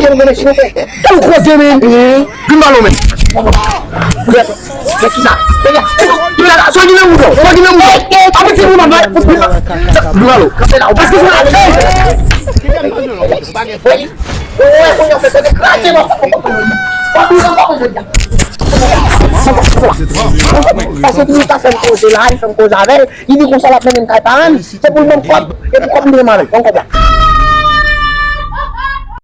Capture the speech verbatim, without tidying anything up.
Kòman w koze, men? Vin ba non, men. Fè kisa? Fè kisa? Fè kisa? Sòti nan mouton. Sòti nan mouton. Apeti moun nan. Vin ba non. Kanpe la. Paske se la. Ou wè kounye a fè kote kraze nan fòk ou konprann. Fòk ou konprann jodi a. Paske pou nou ta fè m koze la, li fè m koze avè l, li di konsa l ap mennen m kay paran l, se pou l ban m kòb, e pou kòb m te mare, ban m kòb la.